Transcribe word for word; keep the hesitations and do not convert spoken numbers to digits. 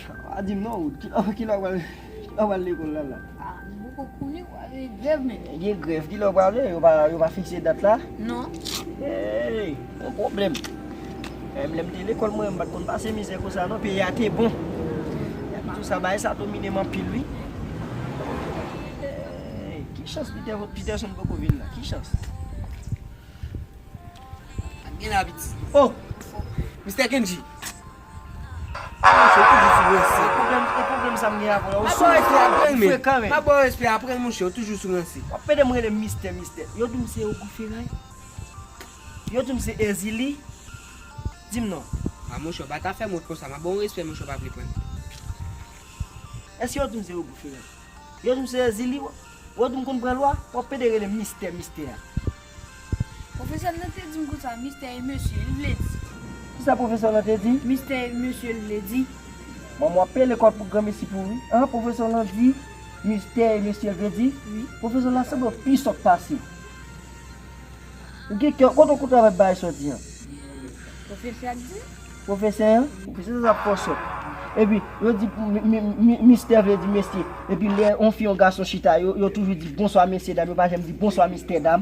Pa di m non, Wood. Kilè, kilè w pral, kilè w pral lekòl la, la? Ah, m poko konnen, w ale grèv men. Gen grèv, kilè w prale? Yo pa, yo pa fikse dat la? Non. Hey, yon pwoblèm. Menm lè m te lekòl, mwen, m pa t konn pase mizè konsa, non. Peyi a te bon. Epi tou sa, bagay sa domine m anpil, wi. Hey, ki chans Peter, Peterson poko vin la? Ki chans? Gen la piti. Oh! Mistè Kendji. Monchè, toujou sou ranse. Pwoblèm, e pwoblèm sa m gen avè w? M ap ba w respè, aprann men. Frekan, men. M ap ba w respè, aprann monchè, ou toujou sou ranse. W ap pede m rele m mistè, mistè. Yo di m se Ogou Feray. Yo di m se Èzili. Di m non. A monchè, w pa ta fè m wont konsa, m ap ba w respè, monchè, w pa vle pran. Èske yo di m se Ogou Feray? Yo di m se Èzili. Yo di m konn pran lwa. W ap pede rele m mistè, mistè a. Pwofesè nan te di m konsa, mistè e mesye, li vle di. Kisa pwofesè lan te di? Mistè e mesye, li vle di. Manman w ap peye lekòl pou granmesi pou ou, wi. An, pwofesè lan di, mistè e mesye, l vle di. Wi. Pwofesè lan sanble w pi sòt pase w. Ou gen kè, kote w konn travay bagay sa w di an? Pwofesè a di. Pwofesè an, pwofesè sa ap fò sòt. Epi, yo di, mi- mi- mi- mistè vle di mesye. Epi, lè yon fi, yon gason chita, yo, yo toujou di bonswa, mesye dam. Yo pa janm di bonswa, mistè dam.